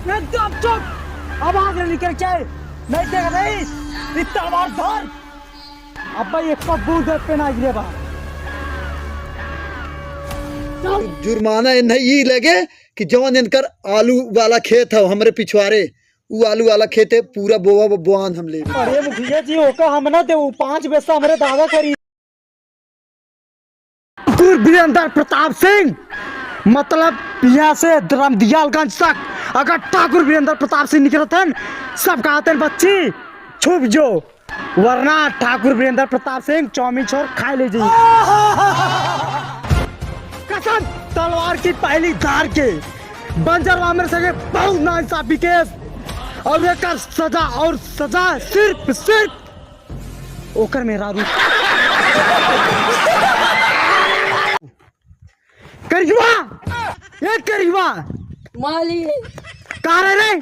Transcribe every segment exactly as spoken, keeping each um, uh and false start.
एकदम चुप, आवाज नहीं निकल के, नहीं देख रही, इतना आवाज धर। अब भाई एक बूंद पे ना गिरे बा। जुर्माना इन्हें ई लगे कि जवन इनकर आलू वाला खेत है हमरे पिछवारे, उ आलू वाला खेत है, पूरा बोआ बोआन हम लेबे। अरे मुखिया जी, ओका हम ना देऊ, पाँच पैसा हमरे दादा करी। ठाकुर वीरेंद्र प्रताप सिंह, मतलब यहाँ से रामदियालगंज तक अगर ठाकुर वीरेंद्र प्रताप सिंह निकलत हैं, सब कहते हैं, "बच्ची, छुप जो।" वरना ठाकुर वीरेंद्र प्रताप सिंह चाउमीन छोर खाए ले जाई। कसम तलवार की पहली धार के बंजरवा मेरे संगे बहुत नाइंसाफी केस और एकर सजा, और सजा सिर्फ, सिर्फ ओकर मेहरारू। करिश्मा, ए करिश्मा। मालिक। कहाँ रहे रे?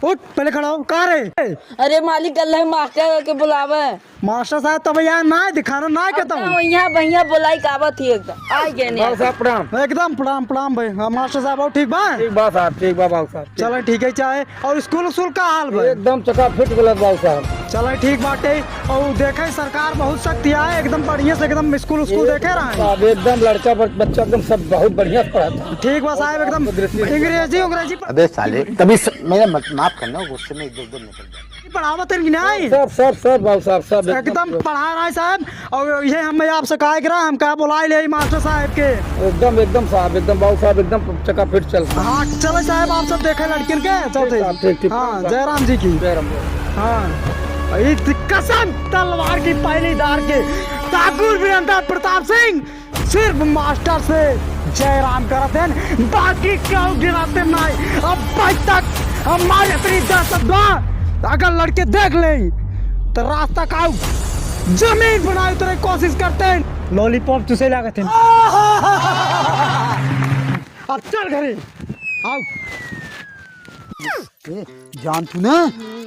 उठ, पहले खड़ा हो, कहाँ रहे? अरे मालिक, गल है मास्टर के बुलावे। मास्टर साहब, तब यहाँ ना दिखाना, ना कहता हूँ। यहाँ भैया बुलाई का आवत ही एकदम। आ गए ने। बाबू साहब, प्रणाम। एकदम प्रणाम, प्रणाम भाई। हाँ, मास्टर साहब, और ठीक बा? ठीक बा साहब, ठीक बा बाबू साहब। चलो, ठीक है, चाहे। और स्कूल, स्कूल का हाल बा? एकदम चकाफिट गलत बाबू साहब। चलो, ठीक बाटे। और देखे, सरकार बहुत सख्त है, एकदम बढ़िया से एकदम स्कूल, स्कूल देखे रहे हैं। साहब, एकदम लड़का ब-, बच्चा एकदम सब बहुत बढ़िया से पढ़त है। ठीक बा साहब, एकदम अंग्रेजी, अंग्रेजी पर अबे साले, कभी स-, मेरा मत, माफ करना, गुस्से में इधर उधर निकल जाता। पढ़ावत है कि नहीं? सब, सब, सब बाबू साहब, सब एकदम एकदम पढ़ा रहा है साहब। और ये हम आपसे कहा करा, हम कहा बुलाई ले मास्टर साहब के। एकदम, एकदम साहब, एकदम बाबू साहब, एकदम चकाफिट चल। हाँ, चलो साहब, आप सब देखे लड़किन के, चलते। ठीक साहब, ठीक, ठीक। हाँ, जयराम जी की। जयराम, जयराम। हाँ, ये कसम तलवार की पहली धार के ठाकुर वीरेंद्र प्रताप सिंह सिर्फ मास्टर से जयराम करत हैं, बाकी केहू गिराते नहीं। अब आज तक हमारे इतनी दहशत बा, अगर लड़के देख लें तो रास्ता का जमीन बनाए उतरे कोशिश करते हैं। लॉलीपॉप चूसे लागत हैं। अब चल घरे, आओ। ए, जान तू ना,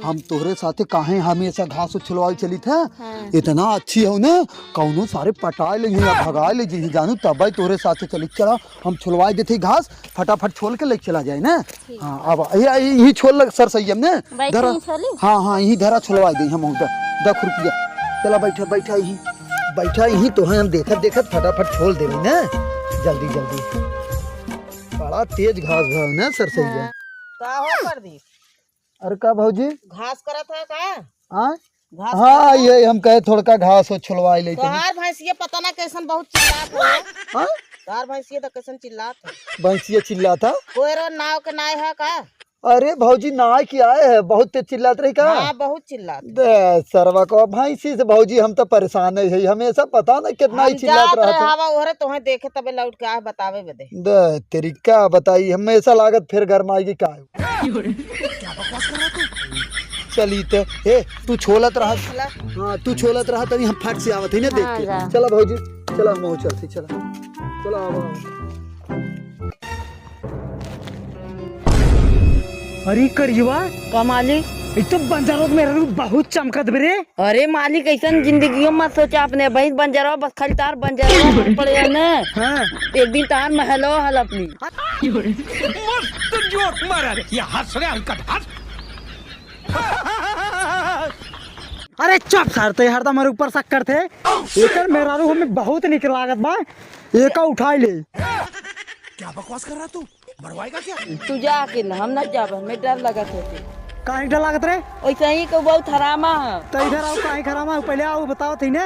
हम तोहरे साथे काहे हमेशा घास उछलवावे चलित है? हाँ। इतना अच्छी हो ना, कौनो सारे पटाए ले या भगाए ले जी जानू, तब भाई तोहरे साथे चलित चला, हम छुलवाए देते घास, फटाफट छोल के लेके चला जाए ना। ठीक। हाँ, अब ये, ये, यही छोल लग सर सही हम ना। बैठ धरा। यहीं छोली? हाँ, हाँ, यही धरा छुलवाए दे हम उधर दस रुपया। चला बैठा, बैठा यही, बैठा यही तो है, हम देखत देखत फटाफट छोल देबे ना, जल्दी जल्दी। बड़ा तेज घास घाव ना सर सही है। हाँ। का हो परदीप? अरे का भौजी? घास करत है का? हाँ? घास हाँ, करत है? ये हम कहे थोड़का घास हो छुलवाई लेते हैं। तोहार भैंसिया पता ना कैसन बहुत चिल्लात है। हाँ? तोहार भैंसिया तो कैसन चिल्लात है। भैंसिया चिल्लात है? कोयरो नाव के नाय है का? अरे भौजी, नाय की आए है, बहुत तेज चिल्लात रही का? हाँ, बहुत चिल्लात है। दे सरवा को भैंसी से भौजी हम तो परेशान है, हमेशा पता ना कितना ही हम चिल्लात जात रहा रहे था। हवा ओहरे तोहे देखे तबे लौट के आए बतावे बदे। दे तेरी का बताई, हमेशा लागत फिर घर में आएगी का। चली त, ए, तू छोलत रहा। चला। हाँ, तू छोलत रहा, तनी हम फट से आवत ही ना देख हाँ, के। जा। चला भौजी, चला हम चलती, चला। चला, आवा, आवा। अरे करियवा। का मालिक? एक तो बंजारों में रहू बहुत चमकत बे रे। अरे मालिक, ऐसन जिंदगियों मत सोचा अपने, भाई बंजारों बस खाली तार बंजारों पड़े है ना। हाँ। एक दिन तार महलो हल अपनी। मस्त जोक मारा रे, ये हंस रे हलकट हंस। अरे चुप सार, ते हरदम हमारे ऊपर शक करते। एकर मेहरारू हमें बहुत निक लागत बा, एका उठाई ले। क्या बकवास कर रहा तू? मरवाएगा क्या? तू जा अकेला, हम ना जाब, हमें डर लगत होते। काहे डर लागत रे? वैसे ही को बहुत हरामा है। तो इधर आओ, काहे हरामा है? पहले आओ, बताओ थी ने।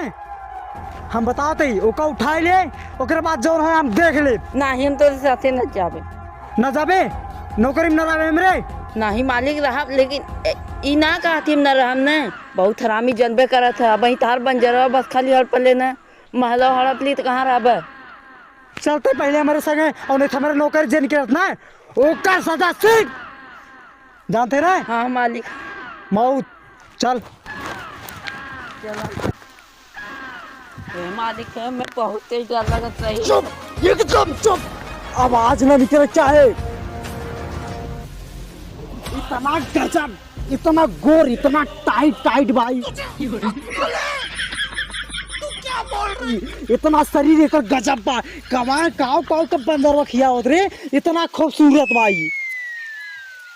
हम बताओ थी, ओका उठाई ले, ओकरे बाद जौन है हम देख ले। नाही, हम तोरे साथे न जाबे। न जाबे? नौकरी में न रहबे हमरे? नाही मालिक, रहब, लेकिन ए, ई ना कहती हम न रहब न। बहुत हरामी जनबे करत है, अब ही तार बंजरवा बस खाली हड़पले न, महलो हड़पली त कहाँ रहबे? चलते पहले हमरे संगे, और नहीं तो हमरे नौकरी जेन के रहत ना, ओकर सजा सीख। जानते रहे? हाँ मालिक। मौत। चल। चला। ए, मालिक है, मैं बहुत तेज डर लगत रही। चुप, एकदम चुप, आवाज ना निकले चाहे। इतना गजब, इतना गोर, इतना टाइट, टाइट भाई। तू क्या बोल रही? इतना शरीर एकर गजब बा, कमाए काव काव के बंदरवा खिया होत रे, इतना खूबसूरत भाई।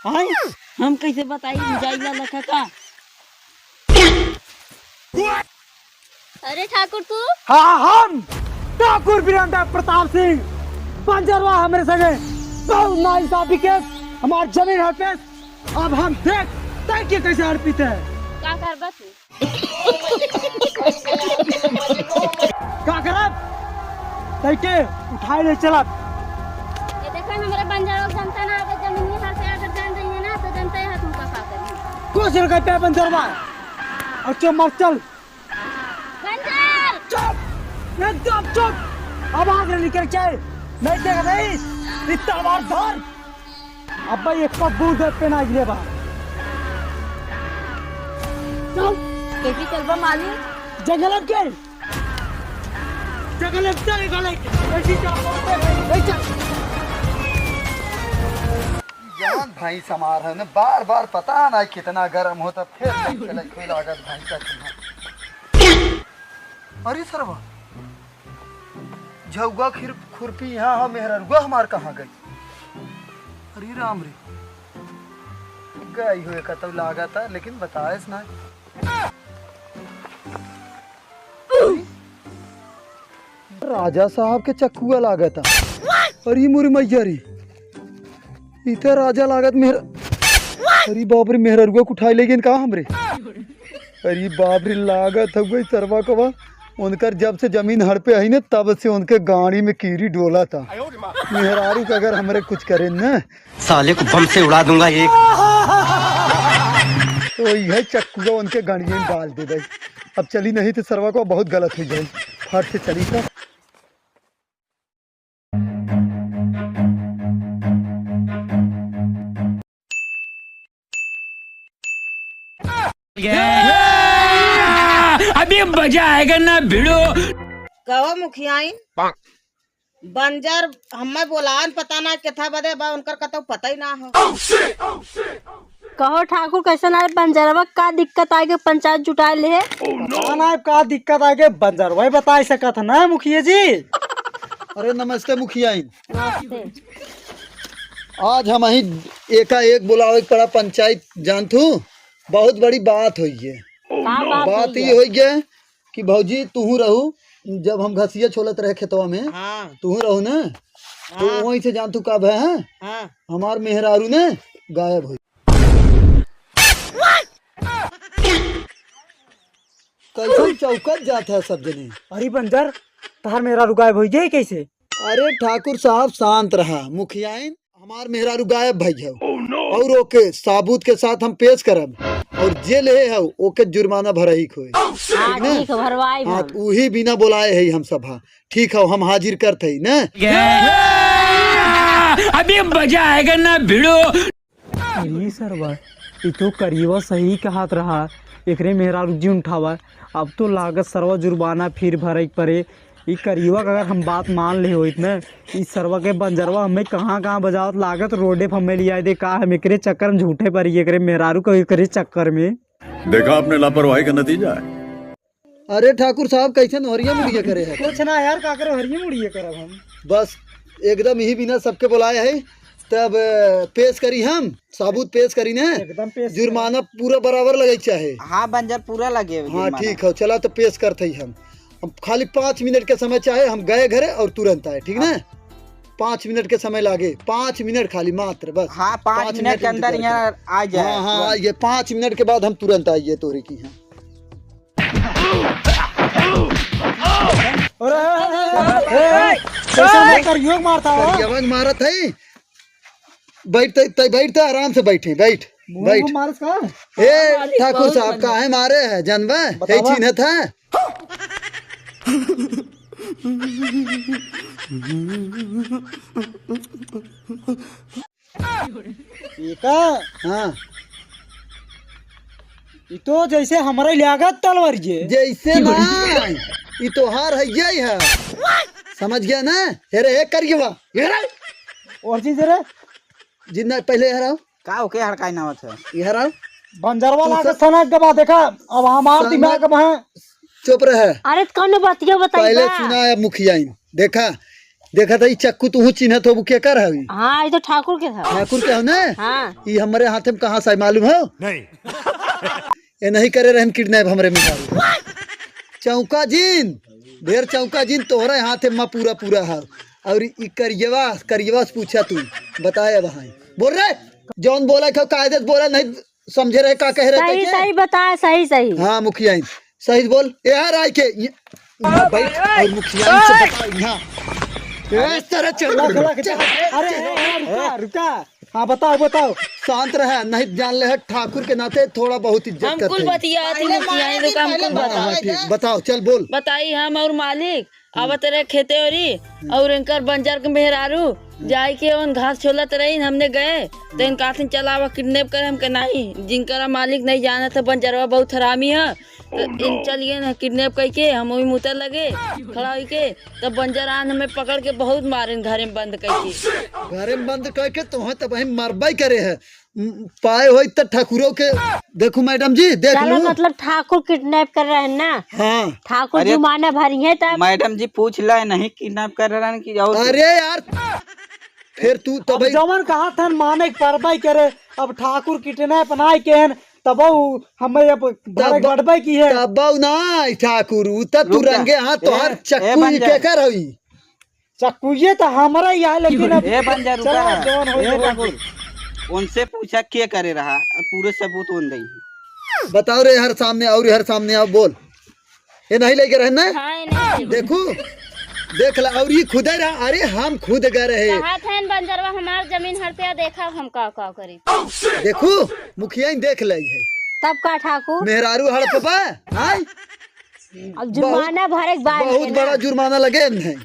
आय, हम कैसे बताई, जाइला लखा का? अरे ठाकुर तू? हाँ, हम ठाकुर वीरेंद्र प्रताप सिंह, बंजरवा हमरे संगे बहुत नाइंसाफी केस, हमार जमीन हड़पेस। अब हम देख तै के कैसे हड़पीते हैं। का करबा तू? का करब? तै के उठाए ले चलब। ये देखा हमरे बंजरवा जनता ना, अगर जमीन में हड़पे अगर जान रही है ना, तो जनता ही हाथ उनका खा करी। कुछ नहीं करते बंजरवा। और चल मर चल। बंजर! चुप! एकदम चुप! अब आगे निकल के नहीं देख रही इतना बार धर। अब भाई एक बूंद पे ना गिरे बा। चल। कैसे चलबा मालिक? जंगल के। जंगल में चल गले। कैसे चल? कैसे चल? जान भैंस हमार है न, बार बार पता ना कितना गरम होता, फिर चले कोई लागत भैंस का चूल्हा। अरे सरवा, झउआ खिर-, खुरपी यहाँ हो, मेहररुआ हमार कहाँ गई? अरे राम रे, गई हुए का तो लागत है, लेकिन बताएस ना। राजा साहब के चक्कुआ लागत है। अरे मोरी मैया रे, ई त राजा लागत मेहर-, अरे बाप रे, मेहररुआ के उठाई ले गइन का हमरे? अरे बाप रे, लागत हउए सरवा कवा। उनकर जब से जमीन हड़पे आई न, तब से उनके गाड़ी में कीड़ी डोला था। मेहरारू का अगर हमरे कुछ करे न, साले को बम से उड़ा दूंगा एक। तो यह चक्कुआ उनके गाड़िए में डाल दे भाई। अब चली नहीं तो सरवा को बहुत गलत हो जाए। फट से चली तो। अभी मजा आएगा ना भिड़ो। कहो मुखियाइन, बंजर हमें बोलान पता ना केथा बदे बा, उनकर कतौ पता ही ना हो। कहो ठाकुर, कैसन आए बंजरवा, का दिक्कत आए के पंचायत जुटाए लेहे? पता ना का दिक्कत आए के बंजरवा ही बताए सकत है ना मुखिया जी। अरे नमस्ते मुखियाइन। नमस्ते। आज हमही एकाएक बुलावे के पड़ा पंचायत, जानथू, बहुत बड़ी बात होई है। का बात बात होई ई है? होई है कि भौजी तुहू रहू, जब हम घसिया छोलत रहे खेतवा में, हाँ। तुहू रहू ना, तो हाँ। वहीं से जानथू का भय है, हाँ। हमार मेहरारू ने गायब होई। कैसन चौकत जात है सब जने। अरे बंजर, तहार मेहरारू गायब होई गई कैसे? अरे ठाकुर साहब शांत रहा, मुखियाइन हमार मेहरारू गायब भई है। और ओके साबूत के साथ हम पेश करब और जे लेहे है ओके जुर्माना भरही के होई। हाँ, ठीक है, भरवाई हाँ, हम। तो उही बिना बोलाए है हम सभा। ठीक है, हम हाजिर करत है ना। अभी मजा आएगा ना भिड़ो। अरे सरवा, ई तो करियवा सही कहत रहा, एकरे मेहरारू जिन उठावा। अब तो लागत सरवा जुर्माना फिर भरे के पड़े। ई करियवा के अगर हम बात मान ले होइत न, ई सरवा के बंजरवा हमें कहाँ कहाँ बजावत, लागत रोडे पर हमें लियाए दे का, हम एकरे चक्कर में झूठे परी, एकरे मेहरारू के एकरे चक्कर में। देखा आपने लापरवाही का नतीजा है। अरे ठाकुर साहब, कैसे नोहरिया मुड़िया करे है? कुछ ना यार, का करे, हरिये मुड़िया करब हम। बस एकदम यही बिना सबके बुलाए है, तब पेश करी हम, साबूत पेश करी ने। एकदम पेश करी। जुर्माना पूरा बराबर लगे चाहे। हाँ बंजर, पूरा लगे हाँ जुर्माना। ठीक है, चला तो पेश करते ही हम। हम खाली पाँच मिनट के समय चाहे, हम गए घरे और तुरंत आए, ठीक ना? हाँ। पाँच मिनट के समय लागे, पाँच मिनट खाली मात्र बस। हाँ, पाँच पाँच मिनट मिनट के अंदर इंतजार यहाँ करो। आ जाए हाँ, हाँ, तुरंत। ये पाँच मिनट के बाद हम तुरंत आइए तोरे की यहाँ। अरे, ए, ए, ए, ए, कैसे ए, मैं करियो मारता हो? करियवा के मारत है। बैठ, तै, तै बैठ, तै आराम से बैठे, बैठ, मुंह बैठ। में मारस का? ए, ठाकुर साहब, काहे मारे है, जानबा? बतावा। हे चिन्हत है? ई का? हाँ। ई तो जैसे हमरा लागत तलवार जे। जैसे ना, ई तोहार है, यही है। समझ गया ना? हे रे, हे करियवा, हे रे। और चीज रे? जितना पहले हराओ। का ओके हड़काई ना होत है? ये हराओ। बंजरवा तू लागत सब सनक गबा, देखा, अब हमार सनक दिमाग में है। चुप रहे। अरे, त कौनो बतिया बताई पहले बा। सुना है मुखियाइन। देखा, देखा था, ई चक्कू तुहू चिन्हत होबू, केकर हवी? हाँ, ई तो ठाकुर के था। ठाकुर के हो ना? हाँ। ई हमरे हाथे में कहाँ से आई मालूम हो? नहीं। ए नहीं करे रहन किडनैप हमरे में। चौका जिन, ढेर चौका जिन, तोहरे हाथे में पूरा पूरा है। और ई करियवा, करियवा से पूछा तू, बताए अब हाँ। बोल रे, जौन बोला खाओ कायदे से बोला, नहीं समझे रहे का कह रहे सही, थे के? सही बता, सही, सही। हाँ, मुखिया इन। सही से बोल। ए, आ राय के, ये, यहाँ बैठ और मुखिया इन से बता, यहाँ। ए, इस तरह चल। अरे, अरे, अरे, रुका, रुका। हाँ, बताओ, बताओ। शांत रहे, नहीं जान ले है, ठाकुर के नाते थोड़ा बहुत इज्जत हम कुल करते हैं। बतियात ही पहले मुखिया इन मारा लोग, जी, हम पहले कुल मारा बताओ। हाँ, ठीक, बताओ, चल बोल। बताई हम और मालिक, आवत रहे खेते ओरी, और इनकर बंजर के मेहरारू जाए के ओन घास छोलत रही, हमने गए, तो इनका हाथिन चलावा किडनैप करे, हमके नहीं, जिनकर मालिक नहीं जानत है, बंजरवा बहुत हरामी है, तो इन चल गए ना किडनैप करके, हम वही मुतर लगे, खड़ा होके, तो बंजर आन हमें पकड़ के बहुत मारे घरे में बंद करके। घरे में बंद करके तो तब हम मरबई करे है। उम, पाए होई त ठाकुरो के। देखू मैडम जी, देख चलो, लू। मतलब ठाकुर किडनैप कर रहे हैं ना? हाँ। ठाकुर अरे, जुर्माना भरी है तब। मैडम जी पूछ ला, नहीं किडनैप कर रहे हैं कि और अरे यार, फिर तू अब तबई जवन कहा था माने परबाई करे, अब ठाकुर किडनैप ना के हैं, तब हमें अब तब गड़बई की है। तब ना ठाकुर, उ त तू रुक जा। रंगे हाथ तोहार ए, ए, चक्कू बंजर। के कर हई। चक्कुइये तो हमरा ही है, लेकिन अब ए बंजर, रुका चलो, रहा। जौन हो, ए हो। ठाकुर, उनसे पूछा के करे रहा, अब पूरे सबूत उन दई। बताओ रे, हर सामने आओ रे, हर सामने आओ, बोल। ये नहीं लेके रहे ना? हाँ, ये नहीं लेके। देखू, देख ला, और ये खुदे रहा, अरे हम खुद गए रहे। कहा था इन बंजरवा हमार जमीन हड़पे, देखा हम का का करी। देखू, मुखिया ही देख लाई है। तब का ठाकुर? मेहरारू हड़पबा, हाँ? अब जुर्माना बहुत, भरे के बाद बहुत है ना? बड़ा जुर्माना लगे नहीं।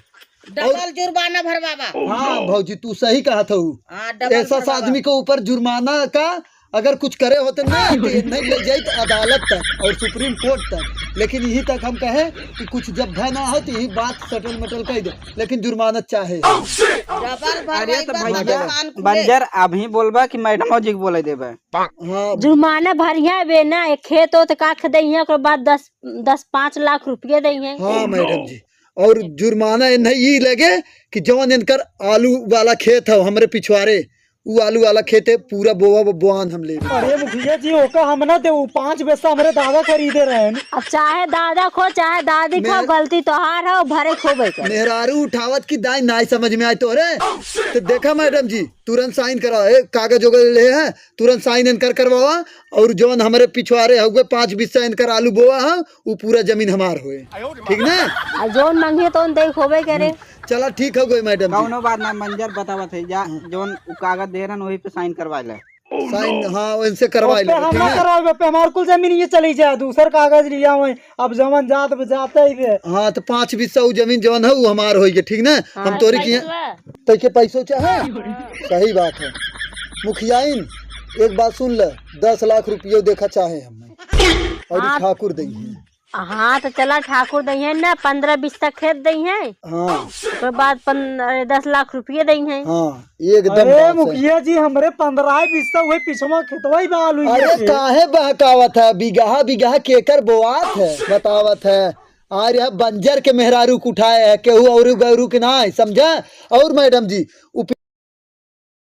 डबल जुर्माना भरवावा। हाँ, भौजी, तू सही कहा था। हाँ, डबल एहसास भरवावा। आदमी के ऊपर जुर्माना का अगर कुछ करे होते ना, तो ये नहीं ले जाइत अदालत तक और सुप्रीम कोर्ट तक। लेकिन यही तक हम कहे कि कुछ जब भय ना हो, तो यही बात सटल मटल कह दे, लेकिन जुर्माना चाहे। डबल अरे भरवाई तो बा, भैया, तब कान खुले। बंजर अभी बोलबा कि मैडम जी के बोले देबे? हाँ। जुर्माना भरिया बे ना, एक खेत होत का ख दइहे, ओकर बाद दस, दस पाँच लाख रुपये दइहे। हाँ, मैडम जी। और जुर्माना इन्हें ई लगे कि जवन इनकर आलू वाला खेत है हमरे पिछवारे, उ आलू वाला खेते पूरा बोआ ब-, बोआन हम लेबे। अरे मुखिया जी, ओका हम ना दे, उ पाँच बिस्सा हमरे दादा खरीदे रहेन। अब चाहे दादा खो, चाहे दादी खो, मेहर- गलती तोहार हो, भरे खो बैठे। मेहरारू उठावत की दाई नाई समझ में आए तोहरे। तो देखा मैडम जी, तुरंत साइन करा, ए, कागज वगैरह ले है, तुरंत साइन इनकर करवावा, और जौन हमरे पिछवारे हुए पाँच बिस्सा इनकर आलू बोआ है, उ पूरा जमीन हमार होए, ठीक ना? आ जौन मांगिए तौन दे होबे करे। हम्म, चला ठीक हो गए मैडम जी। कौनो बात ना, मंजर बतावत है, जा हम्म। जौन उ कागज दे रहन वही पे साइन करवा ले। साइन, हाँ, इनसे करवा ले, ओपे हम ठीक ना ना? करवावे, पे हमार कुल जमीन ये चली जाए, दूसर कागज लिया हुए, अब जवन जात ब जाते ही बे। हाँ, तो पाँच बिस्सा उ जमीन जवन है, उ हमार होई के, ठीक ना? हाँ, हम तोरी की पैसवा। तैके पैसो चाहे? सही बात है। मुखियाइन, एक बात सुन ले, दस लाख रुपयो देखा चाहे हमें। और हाँ। ठाकुर दइहे। हाँ, तो चला ठाकुर दइहे ना, पन्द्रह बिस्सा खेत दइहे। हाँ। ओकर बाद पन-, अरे, दस लाख रुपये दइहे। हाँ, एकदम अरे बात है। मुखिया जी, हमरे पन्द्रह बिस्सा हुए पिछवा खेतवा ही बहाल हुई अरे है। काहे बहकावत है? बिगहा बिगहा केकर बोआत है, बतावत है। आ रहा बंजर के मेहरारू के उठाए है, केहू औरू गौरू के ना है, समझा? और मैडम जी, उ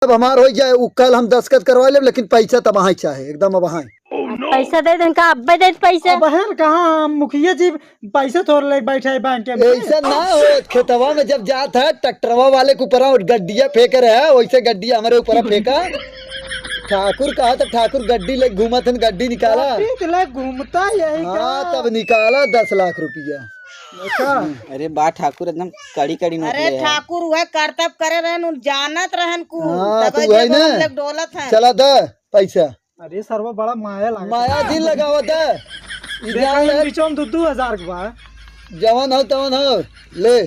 अब हमार हो जाए, उ कल हम दस्तखत करवा लेब, लेकिन पैसा तब अहाँ चाहे, एकदम अब अहाँ। अब पैसा दे दें का? अब्बे दे पैसा। अब हम कहाँ, हम मुखिया जी पैसा तोड़ ले बैठे हैं बैंक में। ऐसा ना हो, खेतवा में जब जात है, ट्रैक्टरवा वाले के ऊपर और गड्डिया फेंक रहे हैं, वैसे गड्डिया हमारे ऊपर फेंका। ठाकुर कहा तो ठाकुर गड्डी ले घूमत हन, गड्डी निकाला। गड्डी तो ले घूमता यही हाँ, का? तब निकाला दस लाख रुपया। देखा? अरे बा ठाकुर एकदम कड़ी कड़ी नोट अरे ले है। ठाकुर वह करतब करे रहन, उन जानत रहन कु। हाँ, तब तो वही जब ना। हम लोग डोलत हैं। चला दे पैसा। अरे सरवा बड़ा माया लागत माया है। दिल लगावत है। ई देखा जान इन ले। बीचों में दो दो हजार के बा। जवन हो तवन हो, ले,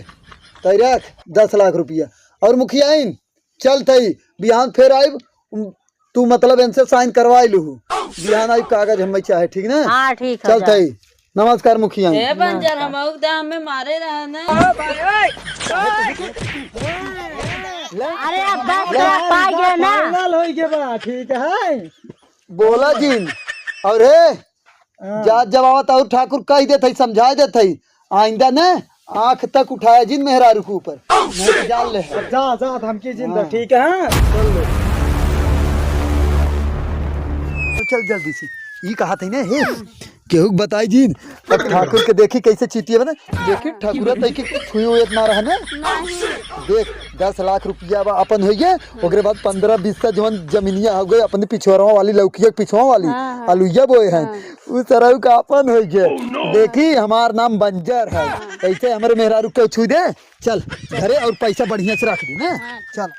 तै रख दस लाख रुपया। और मुखियाइन, चल तई, बिहान फेर आइब, उम, तू मतलब इनसे साइन करवाई लूहू। बिहान आइब, कागज हमें चाहे, ठीक ना? हाँ, ठीक है, चल जा। तई। नमस्कार मुखियाइन। ए बंजर, हम आउब दा हमें मारे रहा ना। अरे, अब बस, बस, पा गया ना। फाइनल हो गया बा, ठीक है। बोला जिन, और हे, हाँ। जात जब आवत और ठाकुर कह देत है, समझा देत है, आइंदा न आँख तक उठाया जिन मेहरारू के ऊपर, नहीं तो जान ले। अब जा, जा, धमकी जिन दे, हाँ। ठीक है, हाँ? चल ले। तो चल जल्दी से, ई कहा थी ने, हे, केहू के बताई जिन। अब ठाकुर के देखी कैसे चीटिए बने, देखी ठाकुर तई के छुए हुए इतना रहा ना। देख, दस लाख रुपया बा अपन होइए, ओकरे बाद पन्द्रह बीस सा जवन जमीनिया हो गए अपने पिछोरवा वाली, लौकिया के पिछवा वाली, हाँ, हाँ। अलुइया बोए हैं, हाँ। उ सरऊ का अपन होइए। देखी, हमार नाम बंजर है, ऐसे हमरे मेहरारू के छू दे। चल घरे और पैसा बढ़िया से रख दी ना। हाँ। चल।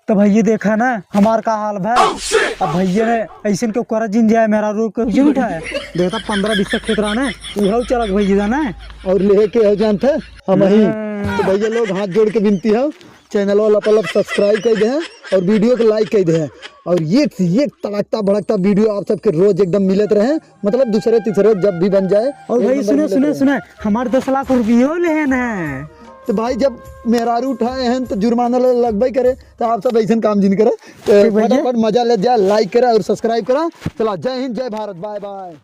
तो भैया देखा ना हमार का हाल भा। अब भैया ने ऐसन के करत जिन जाए, मेहरारू के जिन उठाए। देखता पन्द्रह बीस सा खेत रहा ना, उहौ चलक भैया जाना। और लेके हो जानते हम ही। हाँ। तो भैया लोग हाथ जोड़ के विनती है, चैनलवा लपालप सब्सक्राइब कर दे और वीडियो को लाइक कर दे। और ये ये तड़कता भड़कता वीडियो आप सबके रोज एकदम मिलत रहे, मतलब दूसरे तीसरे जब भी बन जाए और भाई एकदम सुने मिलत सुने रहे। सुने, हमार दस लाख रुपयो लेहन है। तो भाई जब मेहरारू उठाए हैं तो जुर्माना ल-, लगबे करे, तो आप सब ऐसन काम जिन करे। तो ठीक भैया। फटाफट मजा ले जाए, लाइक करा और सब्सक्राइब करा। चला, जय हिंद, जय भारत, बाय बाय।